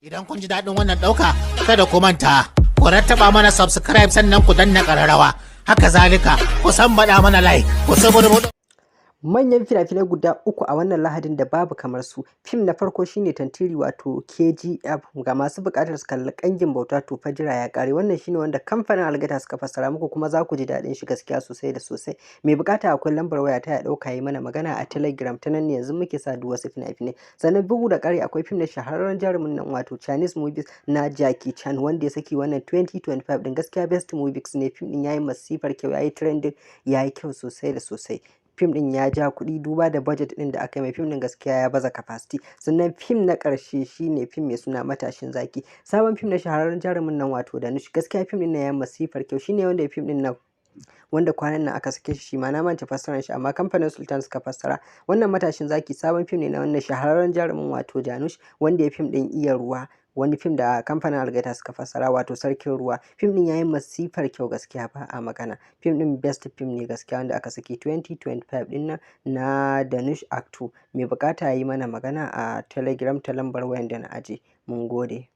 Idan kun ji daɗin wannan ɗauka, kada ku manta, ku rattaba mana subscribe, sannan ku danna ƙararrawa. Haka zalika, ku sambaɗa mana like, ku saboda Manyan fina-finai guda uku a wannan Lahadin da babu kamar su. Fim na farko shine Tantiri, wato KGF. Ga masu buƙatar su kalli ƙangin bauta, to fa jira ya ƙare. Wannan shine wanda kamfanin Algaita suka fassara muku, kuma za ku ji daɗin shi gaskiya sosai da sosai. Mai buƙata, akwai lambar waya ta, ya ɗauka yi mana magana a Telegram, ta nan ne yanzu muke sa duk wasu fina-finai. Sannan bugu da ƙari, akwai fim na shahararren jarumin nan, wato Chinese movies na Jackie Chan, wanda ya saki wannan 2025 ɗin. Gaskiya best movies ne. Fim ɗin yayi masifar kyau, yayi trending, yayi kyau sosai da sosai. Fim ɗin ya ja kuɗi duba da budget ɗin da aka yi mai. Fim ɗin gaskiya ya baza capacity. Sannan fim na ƙarshe shine fim mai suna Matashin Zaki, sabon fim na shahararren jarumin nan, wato Dhanush. Gaskiya fim ɗin nan ya masifar kyau. Shine wanda fim ɗin nan wanda kwanan nan aka sake shi, shi ma na manta fassarar shi, amma kamfanin Sultan suka fassara. Wannan Matashin Zaki sabon fim ne na wannan shahararren jarumin, wato Dhanush, wanda ya fim ɗin Iya Ruwa, wani fim da kamfanin Algaita suka fassara, wato Sarkin Ruwa. Fim din yayi masifar kyau, gaskiya ba a magana. Fim din best fim ne gaskiya wanda aka saki 2025 din nan na Dhanush actor. Mai bukata, yi mana magana a Telegram ta lambar wayan da na aje. Mun gode.